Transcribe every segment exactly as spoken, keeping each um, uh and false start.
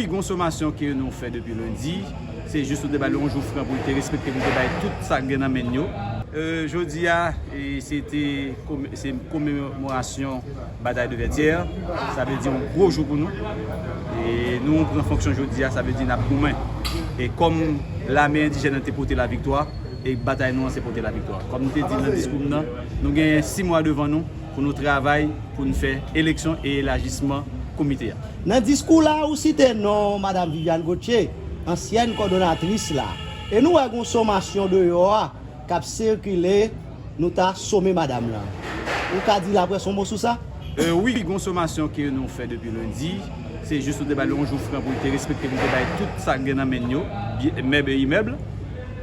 Wi, gon somasyon ke nou fè depi lendi, se jis nou te ba l yon jou fran pou l te respekte, pou l te bay tout sa k gen nan men l yo. E, jodi a, e, se te kom-, se komemorasyon batay de Vètyè, sa vle di yon gwo jou pou nou. E nou pran fonksyon jodi a, sa vle di n ap goumen. E kòm lame endijèn nan te pote laviktwa, e batay nou an se pote laviktwa. Kòm m te di nan diskou m nan, nou gen sis mwa devan nou pou nou travay, pou n fè eleksyon e elajisman komite a. Nan diskou la, ou site non Madam Viviane Gauthier, ansyèn kòdonatris la. E nou wè gon somasyon deyò a k ap sikile, nou ta some madanm lan. Ou ka di laprès yon mo sou sa? E, wi, gon somasyon ke nou fè depi lendi, se jis nou te ba l yon jou fran pou l te respekte, pou l te bay tout sa k gen nan men l yo, byen, mèb e imèb.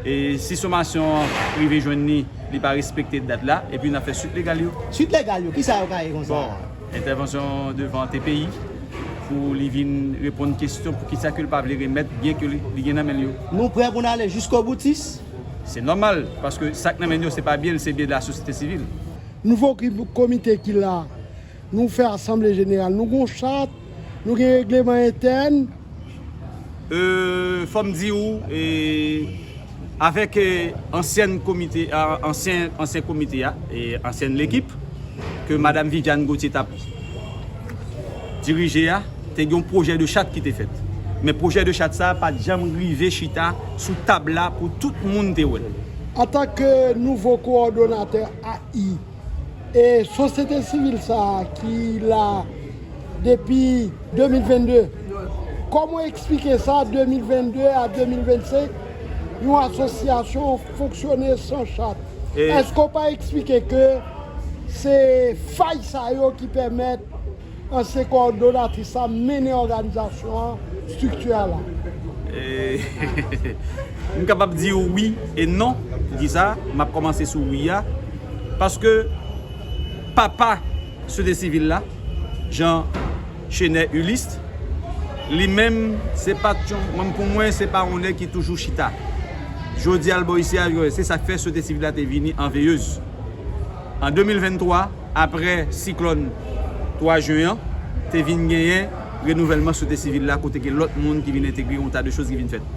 E si somasyon an rive jwenn li, li pa respekte dat la, epi n ap fè swit legal yo. Swit legal yo, kisa yo ka ye konsa? Bon, entèvansyon devan T P I pou li vin reponn kesyon pou kisa ke l pa vle remèt byen ke li, li gen nan men l yo. Nou prè pou n ale jiskoboutis? Se nòmal, paske sa k nan men l yo, se pa byen l, se byen de la sosyete sivil. Nouvo ki, komite ki la, nou fè asanble jeneral, nou gon chat, nou gen regleman entèn. E, fò m di w, e, avèk, e, ansyèn komite, a, ansyen, ansyen komite a, e, ansyèn lekip, ke Madam Viviane Gauthier t ap dirije a, te gen yon pwojè de chat ki te fèt. Men pwojè de chat sa a pa t janm rive chita sou tab la pou tout moun te wè l. Antanke nouvo kowòdonatè A I, e sosyete sivil sa a ki la depi de mil venn de, kòman w eksplike sa, de mil venn de a de mil vennsenk, yon asosyasyon fonksyone san chat? E èske w pa eksplike ke se fay sa yo ki pèmèt ansyen kowòdonatris la mennen òganizasyon an, estrikti a la? E, m kapab di w wi e non pou di sa. M ap kòmanse sou wi a. Paske papa sosyete sivil la, Jean Chenet Ulysse, li menm, se pa t yon, mwen, pou mwen, se pa yon nèg ki toujou chita. Jodi a, l bò isi a, se sa k fè sosyete sivil la te vini an veyez. An de mil venntwa, aprè siklòn twa jen an, te vin genyen renouvèlman sosyete sivil la, kote gen lòt moun ki vin entegre, yon ta de choz ki vin fèt.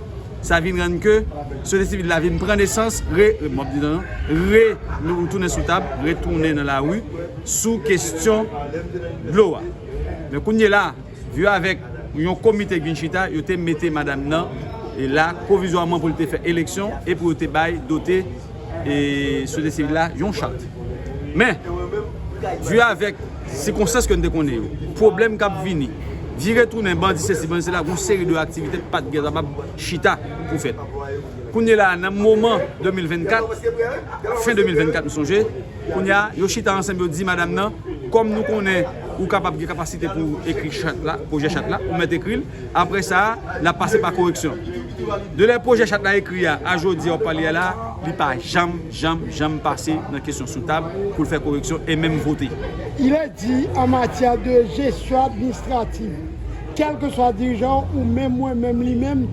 Sa vin rann ke sosyete sivil la vin pran nesans, re, re, m ap di non, re, nou tounen sou tab, retounen nan lari sou kesyon dlo a. Men kounye la, vye avèk yon komite ki vin chita, yo te mete madanm nan, e la, pwovizwaman pou l te fè eleksyon e pou yo te bay dote, e, sosyete sivil la yon chat. Men, vye avèk sikonstans ke n te konnen yo, pwoblèm k ap vini, vire tounen bandi sesi, bandi sela, gon seri de aktivite pa t gen kapab chita pou fèt. Kounye la, nan moman de mil vennkat, fen de mil vennkat, m sonje, kounye a, yo chita ansanm, yo di madanm nan, kòm nou konnen ou kapab gen kapasite pou ekri chat la, pwojè chat la, ou mèt ekri l. Apre sa, n ap pase pa koreksyon. De lè pwojè chat la ekri a, a jodi a w ap pale a la, li pa janm, janm, janm pase nan kesyon sou tab pou l fè koreksyon e menm vote. Il est dit, en matière de gestion administrative, kèlkeswa dirijan ou menm mwen menm li menm,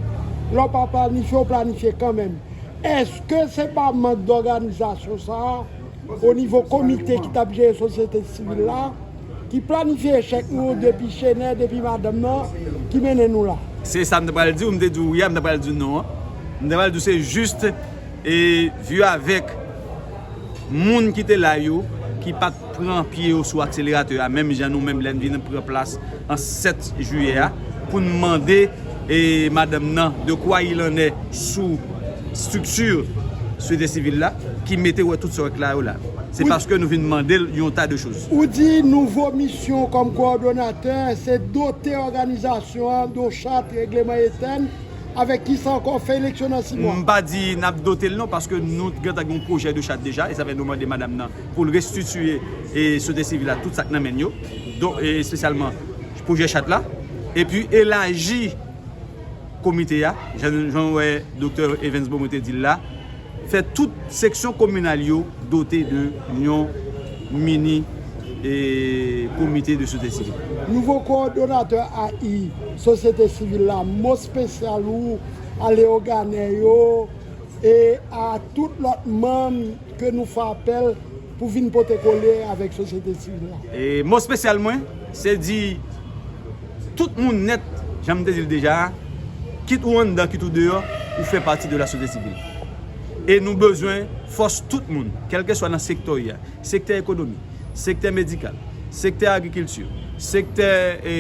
lè w pa planifye, w planifye kanmenm. Èske se pa mank dòganizasyon sa a, o nivo komite ki t ap jere sosyete sivil la, ki planifye echèk nou depi Chenè, depi madanm nan, ki mennen nou la? Se sa m te pral di w, m te di w wi a, m te pral di w non an. M te pral di w se jis, e, vye avèk moun ki te la yo, ki pa t pran pye yo sou akseleratè a, menm jan nou menm lè n vin pran plas an sèt jiyè a, pou n mande, e, madanm nan de quoi il en est sou estrikti sosyete sivil la, ki mete wè tout sa w wè k la yo la. Se paske nou vin mande l yon ta de choz. Ou di nouvo misyon kòm kowòdonatè, se dote òganizasyon an de yon chat, regleman entèn, avèk kisa ankò? Fè eleksyon nan sis mwa. M pa di n ap dote l non, paske nou gentan gen yon pwojè de chat deja, e sa fè nou mande madanm nan pou l restitiye, e, sosyete sivil la tout sa k nan men l yo, don, e, espesyalman pwojè chat la, epi elaji komite a, jan, jan w wè Doktè Evens Beaumont te di l la, fè tout seksyon kominal yo dote de yon mini, e, komite de sosyete sivil. Nouvo kowòdonatè A I sosyete sivil la, mo espesyal ou a Leyogànè yo e a tout lòt manm ke nou fè apèl pou vin pote kole avèk sosyete sivil la? E mo espesyal mwen, se di tout moun nèt Jan m te di l deja a, kit ou anndan, kit ou deyò, ou fè pati de la sosyete sivil. E nou bezwen fòs tout moun, kèlkeswa nan sektè w ye a, sektè ekonomi, sektè medikal, sektè agrikilti, sektè, e,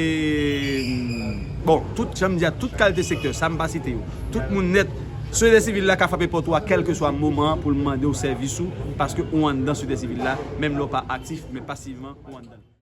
bon, tout, jan m di a, tout kalite sektè, sa m pa site yo, tout moun nèt, sosyete sivil la ka frape pòt ou a kèlkeswa moman an pou l mande w sèvis ou, paske ou anndan sosyete sivil la, menm lè w pa aktif, men pasivman, ou anndan.